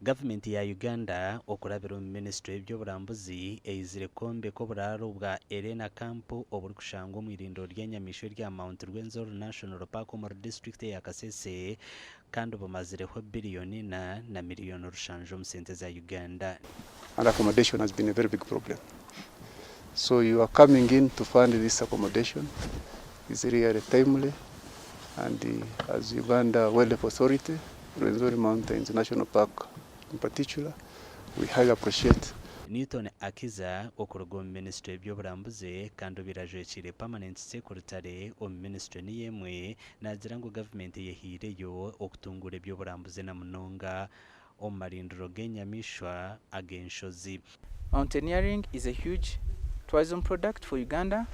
Gavumenti ya Uganda okurabira omu minisitule y'eby'oburambuzi eizire kwombeka oburaaro bwa Elena Camp oburikushangwa omu irindiro ry'enyamaishwa erya Mount Rwenzori National Park omuri disiturikiti eya Kasese kandi bumazireho biriyoni ina na miriyoni rushanju omu sente za Uganda. And accommodation has been a very big problem so you are coming in to fund this accommodation is really timely and as Uganda Wildlife Authority, Rwenzori Mountains National Park in particular, we highly appreciate. Newton Akiza okuruga omu minisitule y'eby'oburambuzi kandi obaire ajwekiire Permanent Secretary omu minisitule niyo emwe naagira ngu gavumenti eyehaireyo okutunguura eby'oburambuzi na munonga omu marindiro g'enyamaishwa ag'enshozi. Mountaineering is a huge tourism product for Uganda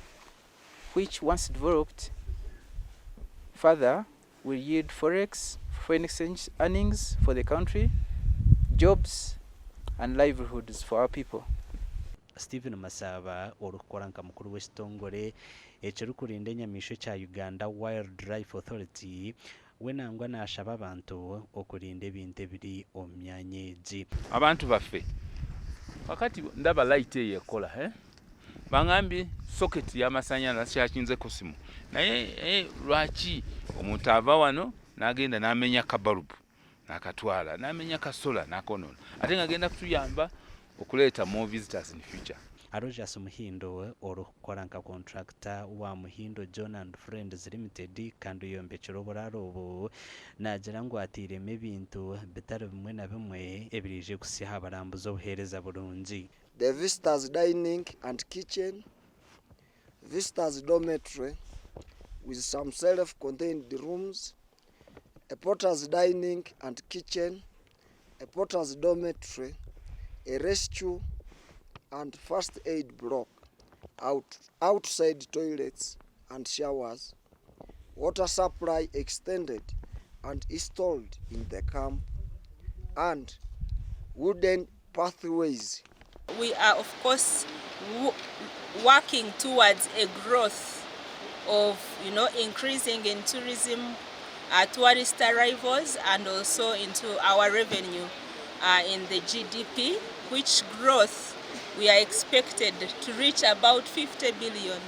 which once developed further will yield forex, foreign exchange earnings for the country, jobs and livelihoods for our people. Stephen Masaba orikukora nka mukuru w'ekitongore ekirikurinda enyamaishwa ekya Uganda Wildlife Authority we nangwa nashaba abantu okurinda ebintu ebiri omu myanya egi. Abantu baffe kakati ndaba light eyo ekola eh? Bangambye socket yamasanyalaze kyakinzeko simu naye eh, lwaki omuntu ava wano nagenda namenya kabalubu nakatwala namenya kasola nakonona ate nga agenda kutuyamba okuleeta more visitors in future. Aloysius Muhindo orikukora nka kontrakita wa Muhindo John and Friends Limited kandi oyombekire oburaaro obu naagira ngu atairemu ebintu bitari bimwe na bimwe ebiraije kuhitsya aha barambuzi obuheereza burungi. The visitors dining and kitchen, visitors dormitory with some self-contained rooms, a porter's dining and kitchen, a porter's dormitory, a rescue and first aid block, out, outside toilets and showers, water supply extended and installed in the camp, and wooden pathways. We are of course working towards a growth of increasing in tourism, tourist arrivals and also into our revenue in the GDP, which growth we are expected to reach about 50 billion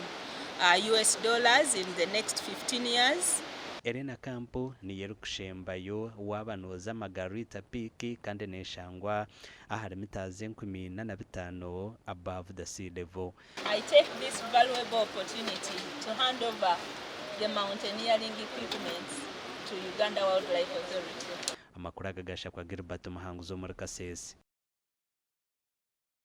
US dollars in the next 15 years. Elena Camp niyo erikushembayo waaba nooza Margarita Peak kandi neeshangwa ahari mita 4500 above the sea level. I take this valuable opportunity to hand over the mountaineering equipment to Uganda Wildlife Authority. Amakuru aga gashakwa Gilbert Muhanguzi omuri Kasese.